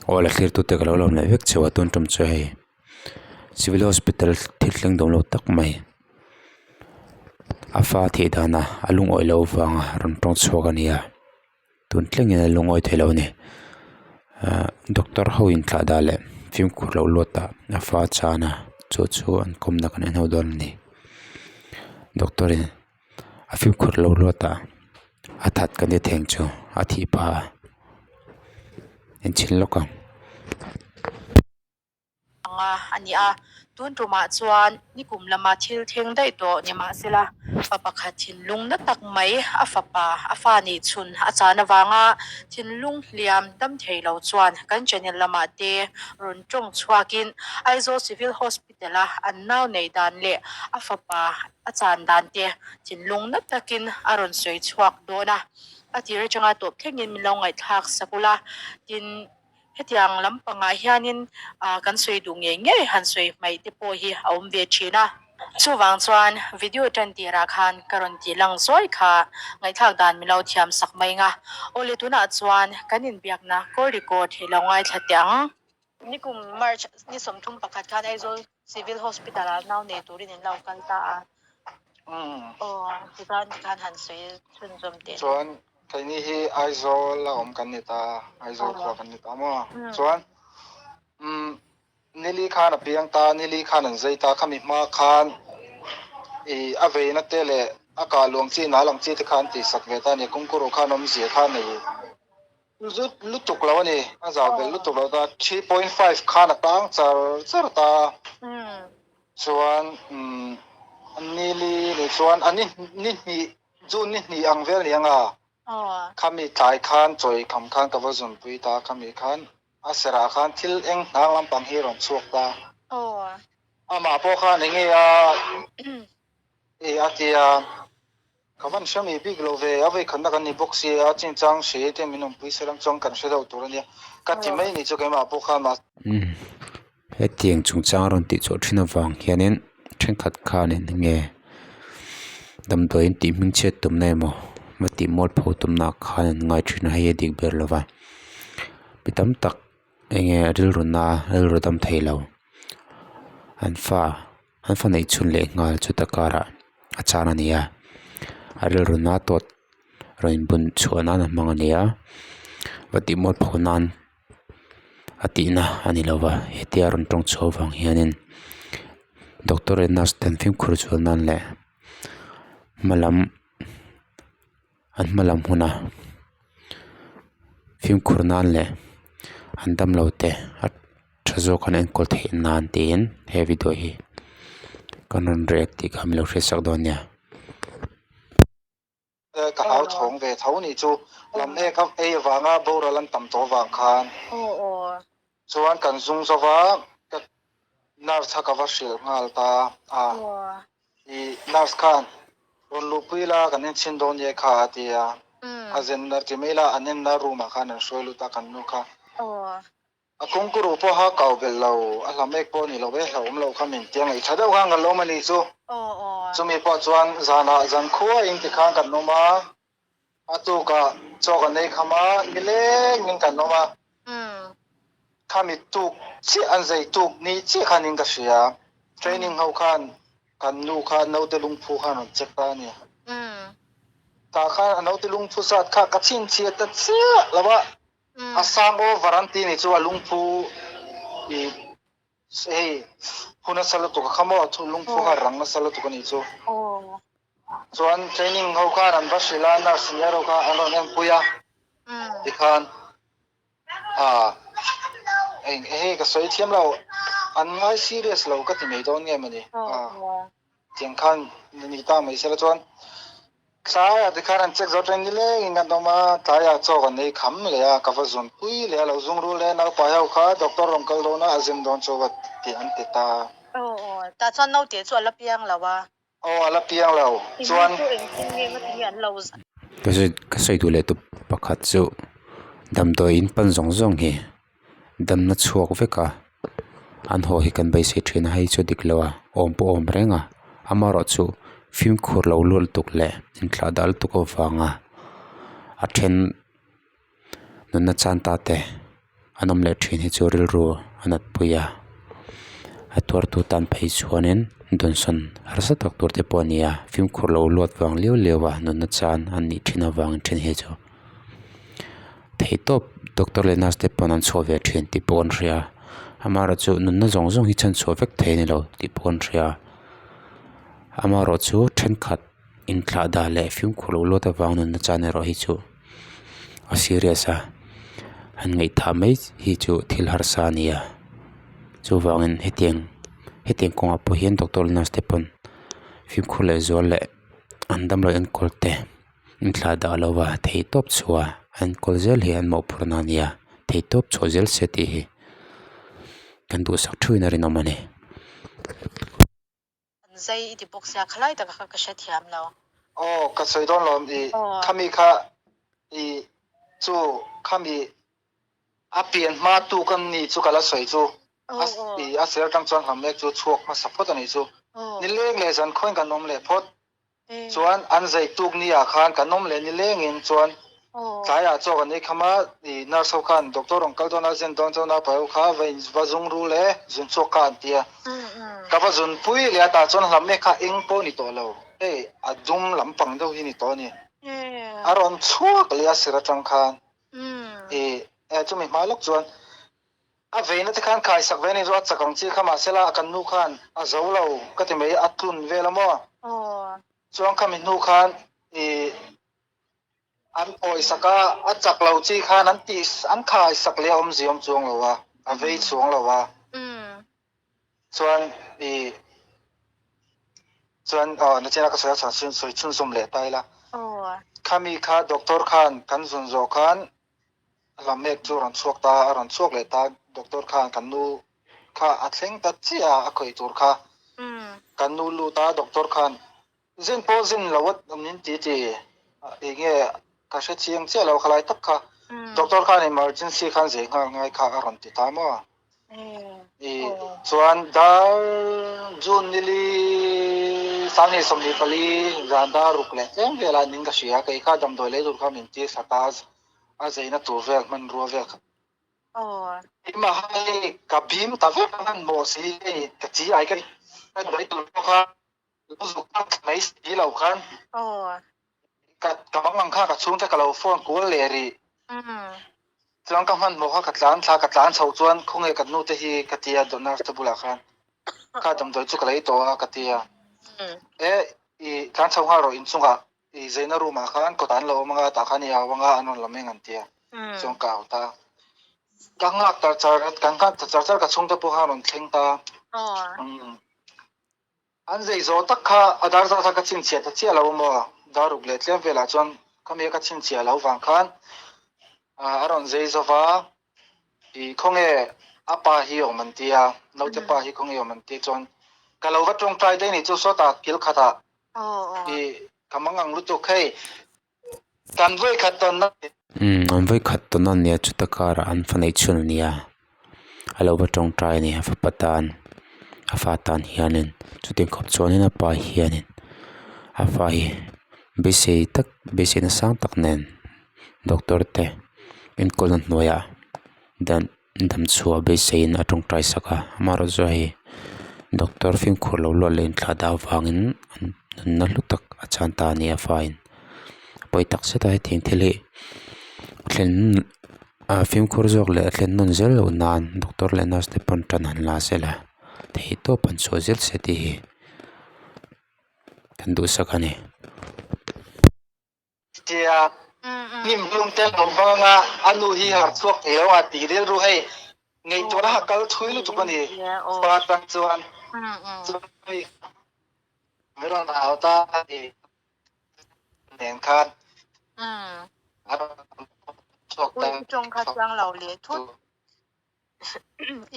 Aw la thlir tute ka lo lawm leh vek cheu a tun tum chu hei civil hospital thil thleng dawm lo tak mai a fa thih dana a lungawi loh vanga rawn tawng chhuak a ni a tun thlengin a lungawi thei lo a ni ahh doctor ho in thlah dah leh fimkhur loh luat ah a fa chan a chu chu an kawmna kan en ho dawn a ni doctor in a fimkhur loh luat ah a that kan ti theng chu a thih phah a enchhin lawk ang. Anga a ni a, tun tumah chuan nikum lama thil thleng daih tawh ni mahsela pa pakhat thinlung na tak mai a fapa a fa nih chhun a chan avanga thinlung hliam dam thei lo chuan kan channel lamah te rawn tawng chhuakin Aizawl Civil Hospital tel a, an nau neih dan leh a fapa a chan dan te thinlung na takin a rawn sawi chhuak dawn a, a tir atanga tawp thlengin min lo ngaihthlak sak ula, tin hetiang lampangah hianin kan sawi duh ngei ngei han sawi hmaih te pawh hi a awm ve thin a. Chuvang chuan video tan tirah khan ka rawn tih lang zawi kha ngaihthlak dan min lo thiam sak mai nga. Awle tunah chuan kan inbiakna call record hi lo ngaithla teh ang. Nikum March ni 31 khan Aizawl Civil Hospital ah nau nei turin in lo kal ta a. Aw tikhan tikhan han sawi chhunzawm teh. Chuan keini hi Aizawl a awm kan ni ta, Aizawl khua kan ni ta maw. Chuan umm nili khan a piang ta, nili khan an zai ta, khami hma khan i a veina te leh a kah luang chi nal ang chi te kha an tihsak ve ta a ni, kawngkawr khan awmzia kha a nei. Zut lutuk lo a ni, a zau belh lutuk lo ta, 3.5 khan a tang char char ta, chuan umm nili ni chuan a ni ni hnih June ni hnih ang vel ni ang a, khami tlai khan chawi kham khan ka va zunpui ta, khami khan a serah khan thil eng hnang lampang hi a rawn chhuak ta, amah pawh khan eng nge a i a ti a. Ka van hre mai bik lo ve, a veikhatna kan ni bawk si a, chinchang hre te min awmpui se lam chuan kan hre deuh tur a nia, ka ti mai ni chu keimah pawh khan mahse. Umm hetiang chungchang a rawn tih chhuah thin avang hianin thenkhat khanin enge damdawi in tih hming chhiat tumna emaw va tih mualpho tumna khan an ngai thin a, hei hi a dik ber lo va, mi tam tak enge rilru na rilru dam thei lo an fa. An fa neih chhun leh nghal chu ta karah a chan a ni a a rilru na tawt rawn in bun chhuah nan a hmang a ni a va tih mual pho nan a tih na a ni lova hetia rawn tawng chhuah avang hianin doctor leh nurse ten fimkhur chuan nan leh hma lam an hma lam huna fimkhur nan leh an damlo te a tha zawk an enkawl theih nan tiin he video hi kan rawn react tih kha min lo hriatsak dawn nia. Ka hlau chhawng ve tho ni chu lam ek a ei avanga boral an tam tawh avang khan chuan kan zung zova ka nurse kha ka va hrilh nghal ta a i nurse khan rawn luhpui la kan enchhin dawn nia kha a ti a a zen nar ti mai la an enna room ah khan an hruai lut a kan nu kha. A kawngkuru pawha kau belh lo, a hla mek pawh a ni lo e, hlauhawm lo kha min tia ngaihṭha deuh khan kan lo awm a ni chu. Chumi pawh chuan zanah zankhua in tikhan kan awm a, a tukah chaw kan ei kham a, nilengin kan awm a. Khami tuk chiah an zei tuk ni chiah khan in ka hria, training ho khan kan nu kha naute lungphu khan rawn check ta a ni. Tah khan a naute lungphu zat kha ka chhinchhiah ta chiah lo a. A sang over an ti ni chu a lungphu i hei phu nasa lutuk a kha maw lungphu kha rang nasa lutuk a ni chu. Chuan training ho khan an va hrilh a nurse senior ho kha an rawn enpui a tikhan ah eng hei ka sawi thiam lo an ngai serious lo ka ti mai dawn nge mawni ah tiang khan ni ta mai sela chuan Tlaiah tikhan an check zo ṭeng nilengin kan awm a, tlaiah chaw kan ei kham leh a, ka va zun pui leh a, lo zung ru leh naupai ho kha doctor rawn kal dawn a, a zem dawn chu va tih an ti ta. Aw aw, tah chuan naute chu a la piang lo a. Aw a la piang lo, chuan. Chu engtin nge nga tinge an lo. Ka sawi ka sawi duh leh tu pakhat chu damdawi in pan zawng zawng hi damna chhuak vek a, an haw hi kan beisei thin a, hei chu dik lo a, awm pawh a awm reng a, amaherawhchu fimkhur lo luat lutuk leh inthlah dah lutuk avanga a then nunna chan ta te. an awm leh thin hi chu rilru a nat pui a a tuartu tan phei chuanin dawnsawn harsa tak tur te pawh a ni a fimkhur lo luat vang liau liau a nunna chan an nih thin avangin then hi chu theihtawp doctor leh nurse te pawn an chhuah ve thin tih pawh an hria amaherawhchu nunna zawng zawng hi chhanchhuah vek thei a ni lo tih pawh an hria amaherawhchu thenkhat inthlah dah leh fimkhur lo luat avang nunna chan erawh hi chu a serious a han ngaihthah mai hi chu thil harsa a ni a chuvangin hetiang hetiang kawngah pawh hian doctor leh nurse te pawn fimkhur leh zual leh an damlo enkawl te inthlah dah lova theihtawp chhuah an enkawl zel hi an mawhphurhna a ni a theihtawp chhuah zel se tih hi kan duhsak thuin a rinawm a ni. An zai i ti bawk sia, khalai taka kha ka hrethiam lo. Aw, ka sawi dawn lawm i khami kha i chu khami a pian hma tu ka ni chu ka la sawi chu a i a sir atang chuan hlam mek chu chhuak hmasa phawt a nih chu. Nileng leh zan khawiin kan awm leh phawt. Chuan an zai tuk ni ah khan kan awm leh nileng in chuan tlai ah chaw kan ei kham a, i nurse ho khan doctor rawn kal dawn a zen dawn chuan naupai ho kha va in va zung ru le zun chhuak kha an ti a, ka va zun pui leh a tah chuan hlam mek kha eng pawh ni tawh lo, hei a dum lampang deuh hi ni tawh a ni, a rawn chhuak leh a sir atang khan i chumi hma lawk chuan A veina te khan khaisak ve ni chu a chak ang chi kha mahsela kan nu khan a zo lo ka ti mai a tlun vel a maw? Chuan khami hnu khan i an phawisak a, a chak lo chi khan an tih an khaisak leh a awmzia awm chuang lo a, a vei chuang lo a. Chuan i chuan aw nachina ka sawi a chhan sawi chhunzawm leh ta ila. Khami kha doctor khan kan zun zawh khan Hla mek chu a rawn chhuak ta a, a rawn chhuak leh ta. Doctor khan kan nu kha a thleng ta chiah a, a khawih tur kha. Kan nu lut a, doctor khan zin pawh zin lo a min ti ti eng nge ka hre chiang chiah lo khalai tak kha. Doctor khan emergency khan zei nghal ngai kha a rawn ti ta maw? I chuan dar June nili 2024 zan dar ruk leh tlem velah nin ka hria, kei kha damdawi lei tur kha min tir thla ta. a zeina tur vel hmanrua vel kha. Keimah hei ka bim ta vek a hmanhmawh si hei ka chi ai ka ka tur pawh kha lo zuk tak mai si lo khan ka ka bang ang kha ka chhungte ka lo phone kual leh rih. Chuan ka hmanhmawh kha ka tlan thla ka tlan chhoh chuan khawnge ka nu te hi ka ti a nurse te bulah khan kha damdawi chu ka lei tawh a ka ti a. E i tlan chho nghal rawh inchungah I zeina room ah khan kawt an lo awm anga tah khan i au anga an rawn la meng an tia chuan ka au ta. Ka nghak tar char kan nghak ta char char ka chhungte pawh kha an rawn thleng ta. An zei zawh tak kha a dar zat kha ka chhinchhiah ta chiah lo maw dar ruk leh tlem velah chuan khami a ka chhinchhiah loh vang khan a rawn zei zo va i khawnge a pa hi awm an tia naute pa hi khawnge awm an tia chuan ka lo va tawngtai daih a nih chu sawtah kil khatah I ka mangang lutuk hei kan vawi khat tawn na. Umm an vawi khat tawn a nia chuta karah an fa neih chhun a nia a lo va tawngtai a ni a fapa tan a fa tan hianin chutiang khawp chuanin a pa hianin a fa hi beisei tak beiseina sang tak nen doctor te enkawlna hnuaiah dan Dam chhuah beiseiin a tawngtai sak a, amaherawhchu hei doctor fimkhur lo luat leh inthlah dah avangin nunna hlu tak a chan ta a ni a faiin a pawi tak zet a hetiang thil hi thlen ah fimkhur zawk leh a thlen nawn zel loh nan doctor leh nurse te pawn tan han la sela theih tawp an chhuah zel se tih hi kan duhsak a ni. Tia hnim hlum te lo hmang anga a nu hi harh chhuak thei lo a ti rilru hei ngaihtuahna kha kal thui lutuk a ni pa atang chuan chuan hei min rawn au ta a ni nen khan a rawn chhuak ta I tawng kha chiang lo leh thut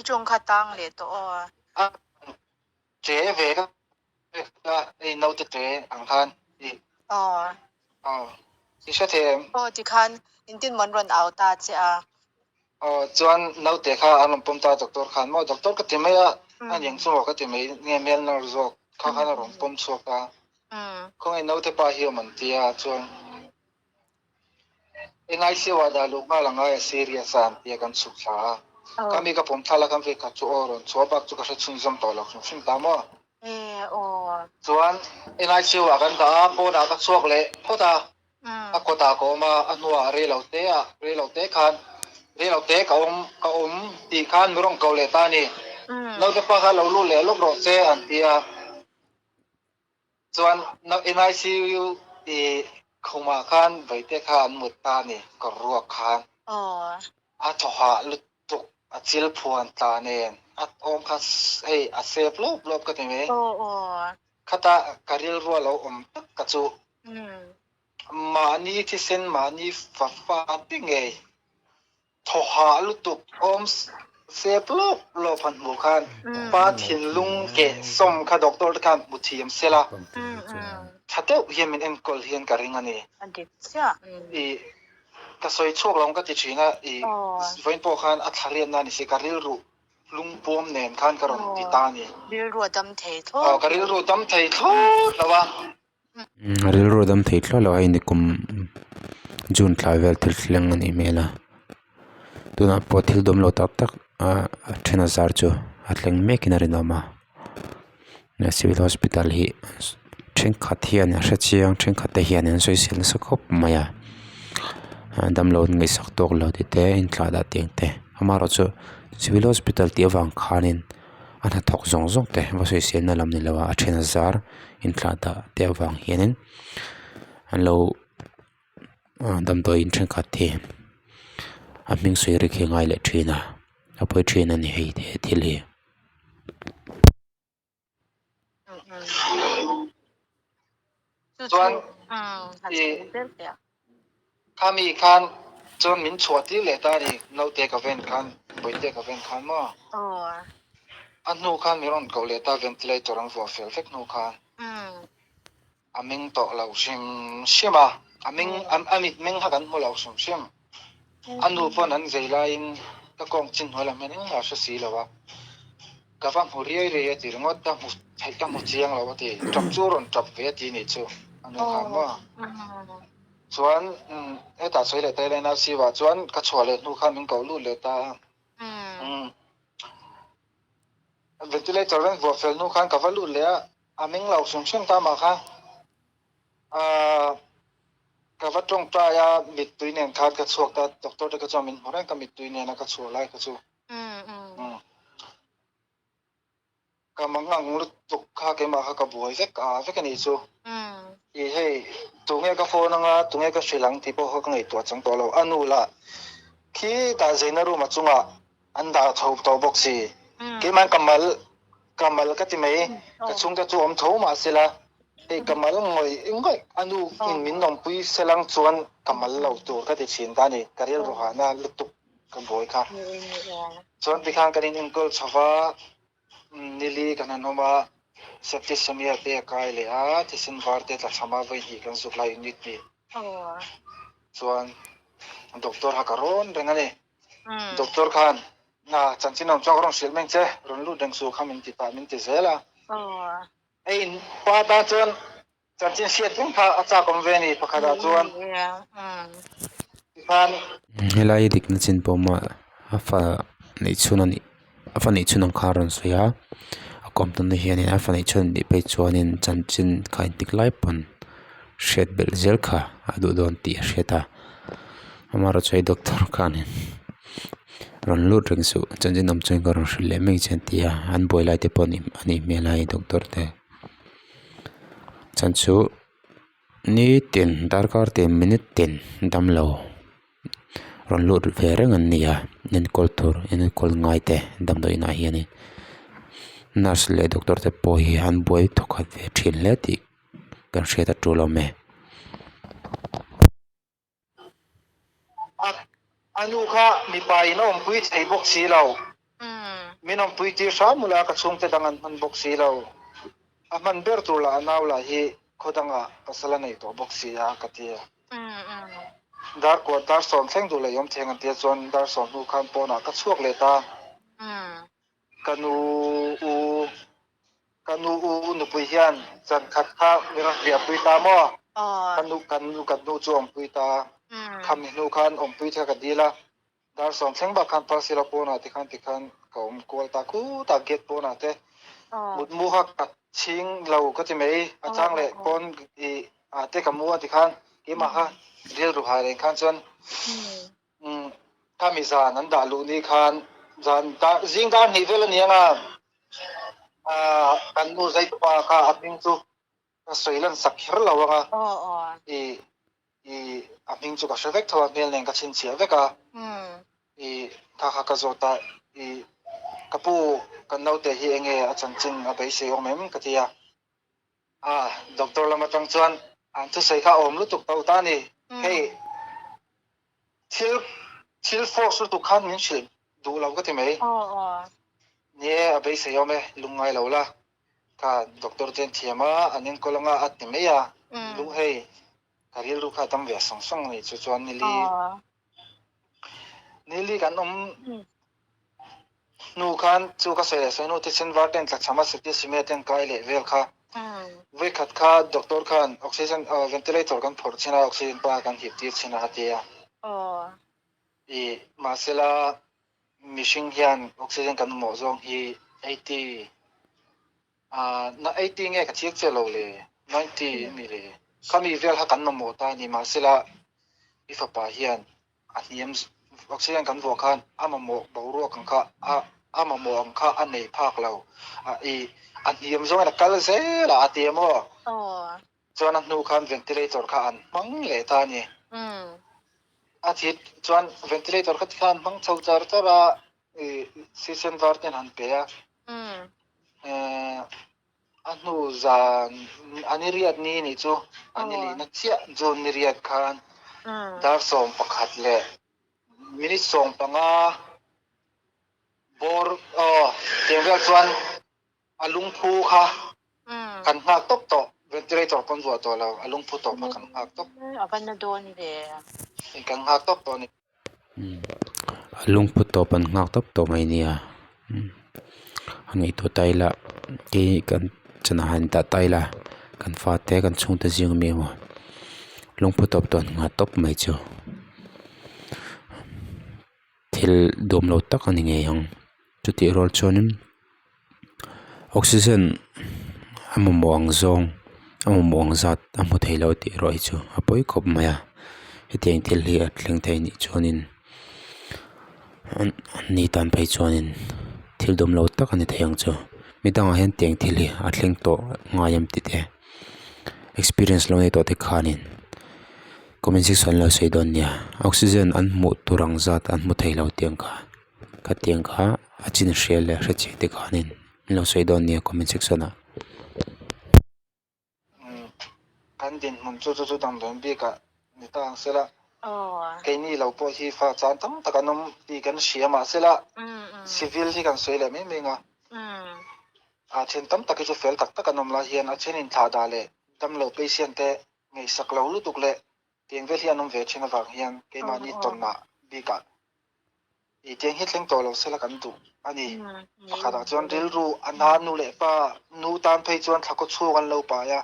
i tawng kha tang leh tawh aw. Che ve ka hei naute che ang khan i Aw. Aw i hre thei em? Aw tikhan intin maw an rawn au ta che a. Aw chuan naute kha an rawn pawm ta doctor khan maw doctor ka ti mai a a niang chu maw ka ti mai nge mel nawr zawk kha khan a rawn pawm chhuak a khawnge naute pa hi awm an ti a chuan. NICU ah dah luh nghal a ngai a serious a an tia kan chhuk thla a. Khami ka pawm thla la kan vei khat chu aw rawn chhuah bak chu ka hre chhunzawm tawh lo hrim hrim ta maw. Chuan NICU ah kan dah a, pawnah ka chhuak leh phawt a, a kawtah ka awm a, a hnuah rei lo te ah rei lo te khan rei lo te ka awm ka awm tih khan mi rawn ko leh ta a ni. Naute pa kha lo lut leh lawk rawh che an ti a. Chuan NICU i khumah khan vaite kha an mut ta a ni, kawr ruak khan. A thaw hah lutuk, a chil phuan tla nen, a awm kha hei a sep lawp lawp ka ti mai. Khata ka rilru a lo awm tak ka chu mahni thisen mahni fa te ngei Thaw hah lutuk awm sep lawp lawp han hmuh khan pa thinlung keh sawm kha doctor te khan hmu thiam se la, tha deuh hian min enkawl hian ka ring a ni. I ka sawi chhuak lo ang ka ti thin a, i vawiin pawh khan a thla riatna a ni si, ka rilru lungpuam nen khan ka rawn ti ta a ni. Rilru a dam thei thlawt lo. Ka rilru dam thei thlawt lo a. Rilru dam thei thlawt lo a hei nikum June thla vel thil thleng a nih hmel a tunah pawh thil dawm lo tak tak a then a zar chu a thleng mek in a rinawm a civil hospital hi thenkhat hian a hre chiang thenkhat te hian an sawisel nasa khawp mai a damlo an ngaihsak tawk lo tih te inthlah dah tiang te amaherawhchu civil hospital tih avang khanin. A hnathawk zawng zawng te va sawiselna lam ni lo a a then a zar inthlah dah te avang hianin an lo damdawiin thenkhat hi a hming sawi rik hi a ngai leh thin a a pawi thin a ni hei he thil hi. Chuan i khami khan chuan min chhuah tir leh ta a ni naute ka ven khan bawihte ka ven khan maw a hnu khan min rawn koh leh ta ventilator an vuah fel vek hnu khan a meng tawh lo hrim hrim a a meng a mit meng kha kan hmu lo hrim hrim a nu pawn an zei laiin ka kawng chin hnuai lam hian engmah a hre si lo a. Ka va hmu riai riai a ti ringawt, ka hmu theih ka hmu chiang lo a ti. Tap chu rawn tap ve a ti nih chu a nu khan maw. Chuan hetah sawi leh ta ila NRC ah chuan ka chhuah leh hnu khan min koh lut leh ta a. Ventilator an vuah fel hnu khan ka va lut leh a, a meng lo hrim hrim ta mah kha. Ka va tawngtai a, mittui nen khan ka chhuak ta, doctor te kha chuan min hmu reng ka mittui nena ka chhuah lai kha chu. Ka mangang lutuk kha keimah kha ka buai vek a vek a nih chu. I hei tunge ka phone anga tunge ka hrilh ang tih pawh kha ka ngaihtuah chang tawh lo. A nu lah khitah zeina room a chungah an dah chho tawh bawk si. Keimah ka mal ka mal ka ti mai ka chhungte chu awm tho mah sela hei ka mal ngawih ngawih a nu in min awmpui selang chuan ka mal lo tur ka ti thin ta a ni. Ka rilru hahna lutuk. Ka buai kha. Chuan tikhan kan in enkawl chho va, nili kan han awm a, septicemia te a kai leh a, thisen var te tla chham a, vawi hnih kan zuk lai unit hnih. Chuan doctor kha ka rawn reng a ni. Doctor khan na chanchin awm chuan ka rawn hrilh mai ang che, rawn lut reng suh kha min ti pah min ti zel a. Hei in pa tan chuan Chanchin hriat reng kha a chak awm ve a ni pakhat ah chuan tikhan. Helai dikna chin pawh mah a fa neih chhun a nih a fa neih chhun ang kha a rawn sawi a a kawm tawnna hianin a fa neih chhun a nih phei chuanin chanchin kha engtik lai pawn hriat belh zel kha a duh dawn tih a hriat a amaherawhchu hei doctor khanin rawn lut reng suh chanchin awm chuan ka rawn hrilh leh mai che an ti a an buai lai te pawh a nih hmel a hei doctor te. Chan chu nitin darkar tin minute tin damlo rawn lut ve reng an ni a enkawl tur enkawl ngai te damdawi inah hianin nurse leh doctor te pawh hi an buai thawkhat ve thin hle tih kan hriat a tul awm e. A nu kha mipa in a awmpui thei bawk si lo. Min awmpui tir hram ula ka chhungte dang an hman bawk si lo. A hman ber tur lah a nau lah hi khaw dangah pasal a nei tawh bawk si a ka ti a. Dar kuat dar sawm thleng duh leh i awm theng an tia chuan dar sawm hnu khan pawnah ka chhuak leh ta. Ka nu u Ka nu u nupui hian zan khat kha mi rawn riahpui ta maw? Ka nu kan nu kan nu chu a awmpui ta. Khami hnu khan awmpui te kha ka dil a, dar sawm thleng bak khan Parsila pawnah te khan tikhan ka awm kual ta khutah gate pawnah te mutmu kha ka chhing lo ka ti mai, a chang leh pawn ih ah te ka mu a tikhan keimah kha rilru hai reng khan chuan Khami zan an dah luh ni khan zan dar zing dar hnih vel a ni ang a, ah kan nu Zaitupa kha a hming chu ka sawi lan sak kher lo ang a, ih ih a hming chu ka hre vek tho a, hmel nen ka chhinchhiah vek a, ih kha kha ka zawt a, ih ka pu kan naute hi enge a chanchin a beisei awm em ka ti a. A, doctor lam atang chuan an thusawi kha a awm lutuk to ta a ni. Hei thil thil force lutuk khan min hrilh duh lo ka ti mai. Ni e, a beisei awm e, lungngai lo la. Kha doctor te an thiam a, an enkawl anga a ti mai a. Lung hei ka rilru kha a tam ve sawng sawng a ni. Chu chuan nili nili kan awm Hnu khan chu ka sawi leh sawi hnu thisen var ten tlachham a septicemia ten kai leh vel kha vawikhat kha doctor khan oxygen ventilator kan phawrh chin a oxygen pa kan hip tir chin a a ti a i mahsela mihring hian oxygen kan mamawh zawng hi 80 na 80 nge ka chiang chiah lo le 90 ami le khami vel kha kan mamawh ta a ni mahsela i fapa hian a hniam oxygen kan vuah khan a mamawh boruak ang kha a a mamawh ang kha a nei phak lo a i a hniam zawngin a kal zel a a ti em aw chuan a hnu khan ventilator kha an hmang leh ta a ni a thi chuan ventilator kha tikhan an hmang chho char char a i sisen var ten han pe a A hnu zan a ni riat ni nih chu a ni lihna chiah June ni riat khan dar 11 leh minute 15 bawr aw tiang vel chuan a lungphu kha kan nghak tawp tawh ventilator pawn vuah tawh lo a lungphu tawp kha kan nghak tawp. A va na dawn ve. Kan nghak tawp tawh a ni. A lungphu tawp an nghak tawp tawh mai nia a ngaihtuah ta ila kei kan chana han dah ta ila kan fate kan chhungte zing ami emaw lungphu tawp tawh an nghah tawp mai chu thil duam lo tak a ni ngei ang chutih rual chuanin oxygen a mamawh ang zawng a mamawh ang zat a hmu thei lo tih erawh hi chu a pawi khawp mai a hetiang thil hi a thleng thei anih chuanin ni tan phei chuanin thil dawm lo tak a ni thei ang chu midangah hian tiang thil hi a thleng tawh ngai em tih te experience lo nei tawh te khanin comment section an lo sawi dawn nia oxygen an hmuh tur ang zat an hmu thei lo tih ang kha. Khatiang kha a chin hria leh hre chiah te khanin min lo sawi dawn nia comment section ah. Kan dinhmun chu chu chu damdawiin bikah ni ta ang sela keini lo pawh hi fa chan tam tak an awm tih kan hria mahsela civil hi kan sawi leh mai mai ang a, a then tam tak hi chu fel tak tak an awm lai hian a then inthlah dah leh damlo patient te ngaihsak lo lutuk leh tiang vel hi an awm ve thin avang hian keimahni tawnah bikah I tiang hi thleng tawh lo sela kan duh a ni. Pakhatah chuan rilru a na nu leh pa nu tan phei chuan thla kaw chhung an lo pai a,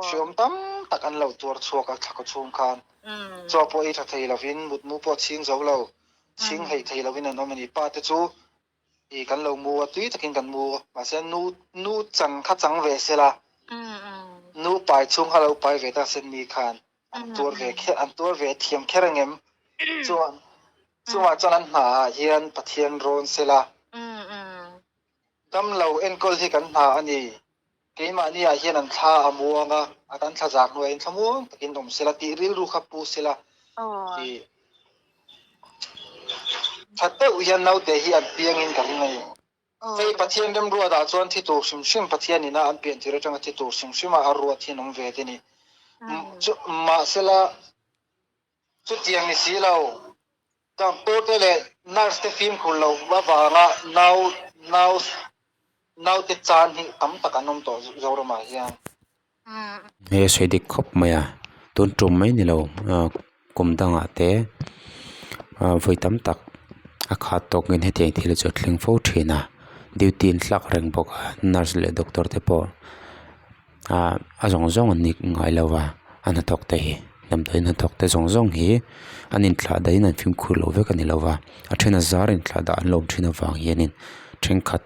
hreawm tam tak an lo tuar chhuak a thla kaw chhung khan. Chaw pawh ei tha thei lovin mutmu pawh chhing zo lo, chhing hleih thei lovin an awm a ni. Pa te chu i kan lo mu a, tui takin kan mu mahse nu nu chan kha chang ve sela, nu pai chhung kha lo pai ve ta se ni khan an tuar ve kher an tuar ve thiam kher angem chuan chungah chuan an hna ah hian Pathian rawn sela damlo enkawl hi kan hna a ni keimahni ah hian an thla a muang a a kan thla zak hnuaiah hian thlamuang takin awm sela tih rilru kha pu sela tih tha deuh hian naute hi an piangin ka ring a ni. Hei Pathian remruat ah chuan thi tur hrim hrim Pathian ina an pian tir atanga thi tur hrim hrim a a ruat hi an awm ve te ni. Mahsela chutiang ni si lo doctor te leh nurse te fimkhur loh avanga nau nau naute chan hi tam tak an awm tawh Zoram ah hian. Hei a sawi dik khawp mai a tun tum mai ni lo kum dangah te vawi tam tak a khat tawkin hetiang thil chu a thleng fo thin a duty an tlak reng bawk a nurse leh doctor te pawh ah a zawng zawng an ni ngai lo va a hnathawk te hi. Damdawiin hnathawk te zawng zawng hi an inthlah dahin an fimkhur loh vek a ni lo va, a then a zar inthlah dah an lo awm thin avang hianin thenkhat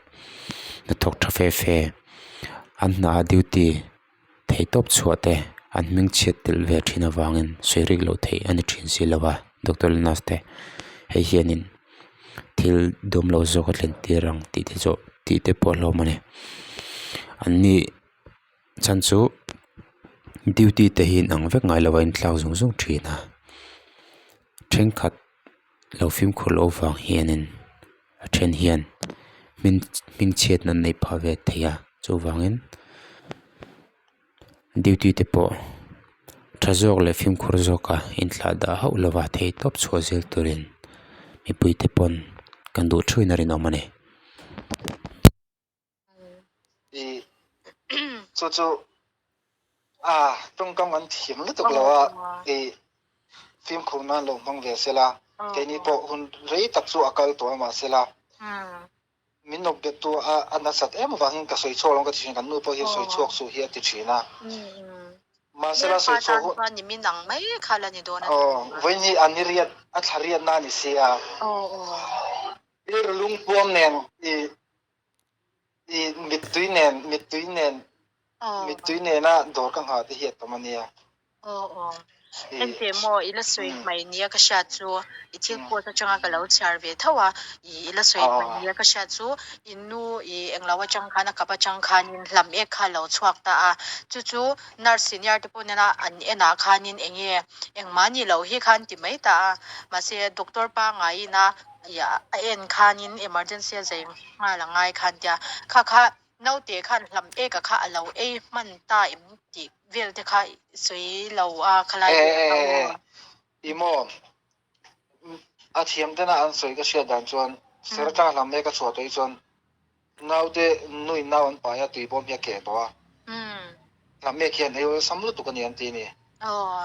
hnathawk tha fe fe an hna a duty theih tawp chhuah te an hming chhiat tel ve thin avangin sawi rik loh theih a ni thin si lo va doctor leh nurse te hei hianin thil dawm lo zawk a thlen tir ang tih te chu tih te pawh a hlawm a ni an ni chhan chu duty te hi inang vek ngai lo a inthlak zung zung thin a thenkhat lo fimkhur loh avang hianin a then hian hming hmingchhiatna an neih phah ve thei a chuvangin duty te pawh tha zawk leh fimkhur zawka inthlah dah hauh lova thei tawp chhuah zel turin mipui te pawn kan duh thuin a rinawm a ni. Chu chu a tawngkam kan thiam lutuk lo a i fimkhur nan lo hmang ve sela keini pawh hun rei tak chu a kal tawh a mahsela min nawk bet tu a a nasat em avangin ka sawi chhuak lo ka ti thin kan nu pawh hian sawi chhuak suh hi a ti thin a mahsela sawi chhuak hun aw vawiin hi a ni riat a thla riatna a ni si a rilru lungpuam nen i I mittui nen, mittui nen, mittui nena dawr ka nghah te hi a tam a nia. Aw aw. Engte maw i la sawi hmai nia ka hriat chu i thil post atanga ka lo chhiar ve tho a, i la sawi hmai nia ka hriat chu i nu i englo atang khan a kap atang khanin hlam ek kha a lo chhuak ta a, chu chu nurse senior te pawh nena an enah khanin enge engmah ni loh hi khan ti mai ta a, mahse doctor pangaiin a a en khanin emergency a zai nghal a ngai khan tia kha kha naute khan hlam eka kha a lo ei hman ta em tih vel te kha sawi lo a khalai te kha aw. I maw a thiam tena an sawi ka hriat dan chuan ser atanga hlam eka chhuah tawh hi chuan naute nuin nau an pai a tui bawm hi a keh tawh a hlam ek hian ei awlsam lutuk a ni an ti a ni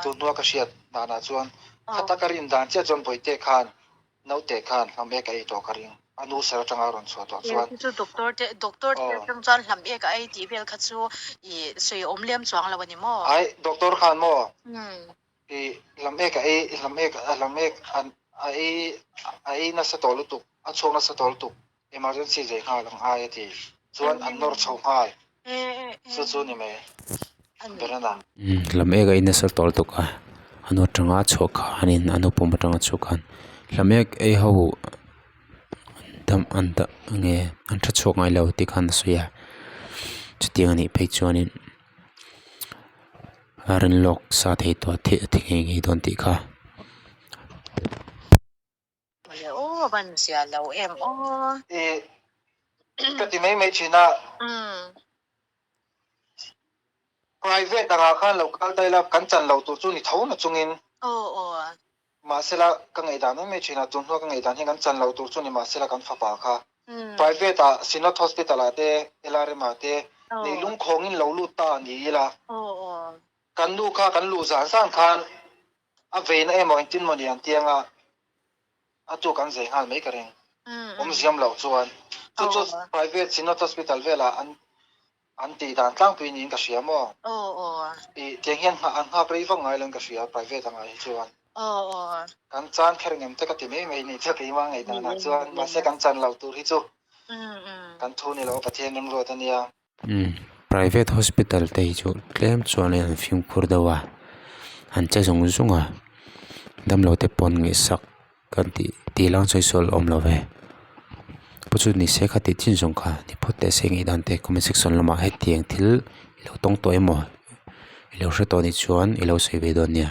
tun hnua ka hriat danah chuan khata ka rin dan chiah chuan bawihte khan Naute khan hlam ek a ei tawh ka ring. A nu ser atanga a rawn chhuah tawh chuan. Chu chu doctor te doctor te atang chuan hlam ek a ei tih vel kha chu i sawi awm lem chuang lo a ni maw? Ai doctor khan maw i hlam ek a ei hlam ek hlam ek a ei a ei nasa tawh lutuk a chhuak nasa tawh lutuk emergency zai nghal ang ai a ti chuan an nawr chho nghal chu chu ni mai Berana. Hlam ek a ei nasa tawh lutuk a a nu atanga a chhuah khanin a nu pum atanga a chhuah khan hlam ek ei ho dam an dah nge an tha chhuak ngai lo tih khan a sawi a chutiang a nih phei chuanin a rin lawk sa thei tawh a thi ngei ngei dawn tih kha. Mawle aw a van zia lo em aw. I ka ti mai mai thin a. Private angah khan lo kal ta ila kan chan lo tur chu ni tho na chungin. Aw aw. Mahsela ka ngaihdan mai mai thin a, tun hnua ka ngaihdan hian kan chan lo tur chu ni mahsela kan fapa kha private ah Synod Hospital ah te LRM ah te nei lungkhawngin lo lut ta ni ila. Aw aw. Kan nu kha kan luh zan zan khan a veina emaw engtin maw ni an ti anga a tu kan zei nghal mai ka ring. Awm ziam loh chuan chu chu private Synod Hospital velah an an tih dan tlangpui niin ka hria maw? I tiang hian an nghak rei vak ngai lo in ka hria private angah hi chuan. Kan chan kher ngem te ka ti mai mai ni chu keimah ngaihdanah chuan mahse kan chan lo tur hi chu kan thu ni lo Pathian remruat a nia. Private hospital te hi chu tlem chuan an fimkhur deuh a an che zung zung a damlo te pawn ngaihsak kan tih tih lang sawi sawi awm lo ve pawh chu ni se kha tih chin zawng kha ni phawt teh se ngaihdan te comment section lamah hetiang thil i lo tawng tawh emaw i lo hre tawh anih chuan i lo sawi ve dawn nia.